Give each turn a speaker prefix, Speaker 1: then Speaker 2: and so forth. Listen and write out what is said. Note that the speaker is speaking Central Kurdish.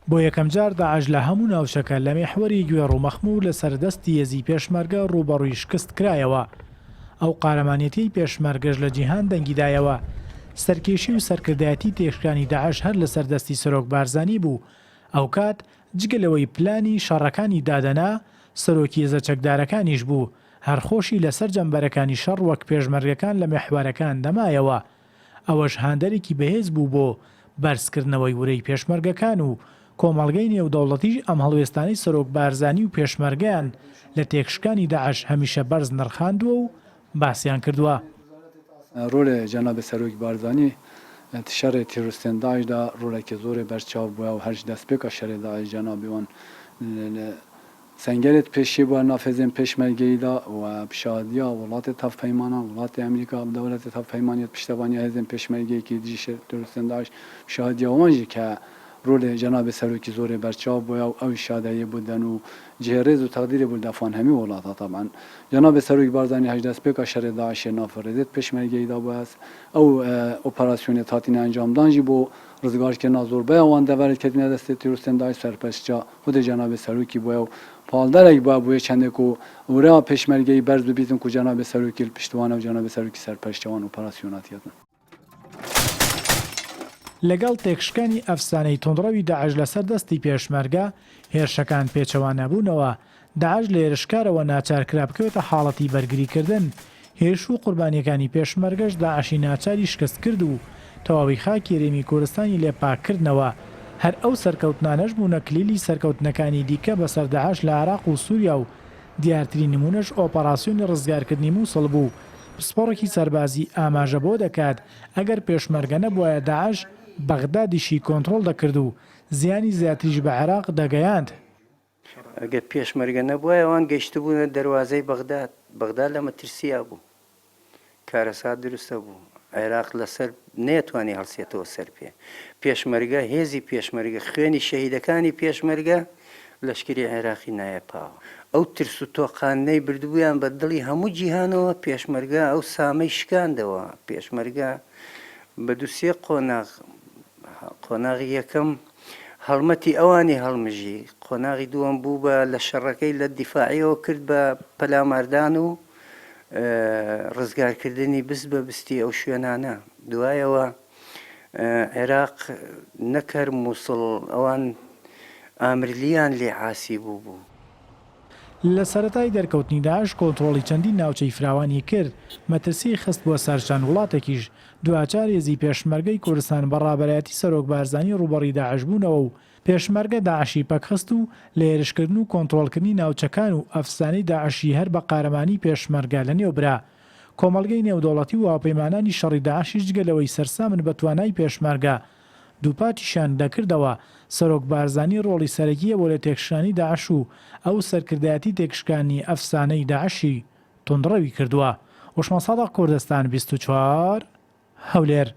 Speaker 1: بۆ یەکەمجار داعش لە هەموو ناوچەکە لە میحوەری گوێڕ و مەخموور لەسەر دەستی هێزی پێشمەرگە ڕووبەڕووی شکست کرایەوە. ئەو قارەمانێتیەی پێشمەرگەش لە جیهان دەنگی دایەوە. سەرکێشی و سەرکردایەتی تێکشکانی داعش هەر لەسەر دەستی سەرۆک بارزانی بوو. ئەوکات جگە لەوەی پلانی شەڕەکانی دادەنا، سەرۆکی هێزە چەکدارەکانیش بوو، هەر خۆشی لە سەرجەم بەرەکانی شەڕ وەک پێشمەرگەکان لە میحوەرەکان دەمایەوە. ئەوەش هاندەرێکی بەهێز بوو بۆ بەرزکردنەوەی ورەی پێشمەرگەکان و کۆمەڵگەی نێودەوڵەتیش ئەم هەڵوێستانەی سەرۆک بارزانی و پێشمەرگەیان لە تێکشکانی داعش هەمیشە بەرز نرخاندووە و باسیان کردووە.
Speaker 2: ڕۆلێ جەنابێ سەرۆک بارزانی ت شەڕێ تیرۆرستێن داعش دا ڕۆلەکێ زۆرێ بەرچاو بووە و هەرج دەسپێکا شەرێ داعش جەنابێ وان لە سەنگەرێت پێشێ بووە ناف هێزێن پێشمەرگەیی دا و پشادیا وڵاتێت هەڤپەیمانان وڵاتێ ئەمریکا دەولەتێت هەڤپەیمانیەت پشتەڤانیا هێزێن پێشمەرگەیی کی دژی شەرێ تیرۆرستێن داعش پشادیا وان ژی کە ڕۆلێ جەنابێ سەرۆکی زۆرێ بەرچاو بووە و ئەویش شادەیێ بۆ دەن و جهێ ڕێز و تەقدیرێ بۆ دەفان هەمی وڵاتا تەبعەن جەنابێ سەرۆکی بارزانی هەش دەسپێکا شەرێ داعشێ ناف ڕێزێت پێشمەرگەیی دا بووە ئەو ئۆپەراسیۆنێت هاتینە ئەنجامدان ژی بۆ ڕزگارکردنا زۆربەیا وان دەڤەرێت کەتینە دەستێ تیرۆرستێن داعش سەرپەرشتیا خودێ جەنابێ سەرۆکی بووە و پاڵدەرێک بووە بۆیە چەندێک و ورە پێشمەرگەیی بەرز ببیتن کو جەنابێ سەرۆکی پشتوانە و جەنابێ سەرۆکی سەرپەرشتیا وان ئۆپەراسیۆناتیەتن.
Speaker 1: لەگەڵ تێکشکانی ئەفسانەی توندڕەوی داعش لەسەر دەستی پێشمەرگە، هێرشەکان پێچەوانەبوونەوە، داعش لە هێرشکارەوە ناچارکرا بکەوێتە حاڵەتی بەرگریکردن، هێرش و قوربانییەکانی پێشمەرگەش داعشی ناچاری شکست کرد و تەواوی خاکی هەرێمی کوردستانی لێ پاککردنەوە، هەر ئەو سەرکەوتنانەش بوونە کلیلی سەرکەوتنەکانی دیکە بەسەر داعش لە عێراق و سوریا و دیارترین نموونەش ئۆپەراسیۆنی ڕزگارکردنی موسڵ بوو، پسپۆڕێکی سەربازی ئاماژە بەوە دەکات، ئەگەر پێشمەرگە نەبوایە داعش بەغدادیشی کۆنترۆڵ دەکرد و زیانی زیاتریش بە عێراق دەگەیاند.
Speaker 3: ئەگەر پێشمەرگە نەبوایە ئەوان گەیشتبوونە دەروازەی بەغداد، بەغداد لە مەترسیا بوو، کارەسات دروست دەبوو، عێراق لەسەر نەیەتوانی هەڵسێتەوە سەر پێ. پێشمەرگە، هێزی پێشمەرگە، خوێنی شەهیدەکانی پێشمەرگە لەشکری عێراقی نایە پاوە. ئەو ترس و تۆقاندنەی بردبوویان بە دڵی هەموو جیهانەوە، پێشمەرگە ئەو سامەی شکاندەوە. پێشمەرگە بە دوو سێ قۆناغ، قۆناغی یەکەم هەڵمەتی ئەوانی هەڵمژی، قۆناغی دووەم بوو بە لە شەڕەکەی لە دیفاعیەوە کرد بە پەلاماردان و ڕزگارکردنی بست بە بستی ئەو شوێنانە. دوایەوە عێراق نەک هەر موسڵ ئەوان ئامرلیان لێ عاسی بوو بوو.
Speaker 1: لە سەرەتای دەرکەوتنی داعش کۆنترۆڵی چەندین ناوچەی فراوانی کرد، مەترسیی خستبووە سەر چەند وڵاتێکیش، دواجار هێزی پێشمەرگەی کوردستان بە ڕابەرایەتی سەرۆک بارزانی ڕووبەڕی داعش بوونەوە و پێشمەرگە داعشی پەکخست و لە هێرشکردن و کۆنترۆڵکردنی ناوچەکان و ئەفسانەی داعشی هەر بە قارەمانی پێشمەرگە لەنێو برا. کۆمەڵگەی نێودەوڵەتی و هاوپەیمانانی شەڕی داعشیش جگە لەوەی سەرسامن بە توانای پێشمەرگە، دووپاتیشیان دەکردەوە سەرۆک بارزانی ڕۆڵی سەرەکی هەبووە لە تێکشکانی داعش و ئەو سەرکردایەتی تێکشکانی ئەفسانەی داعشی توندڕەوی کردووە. وشمان سادق کوردستان 24 هەولێر.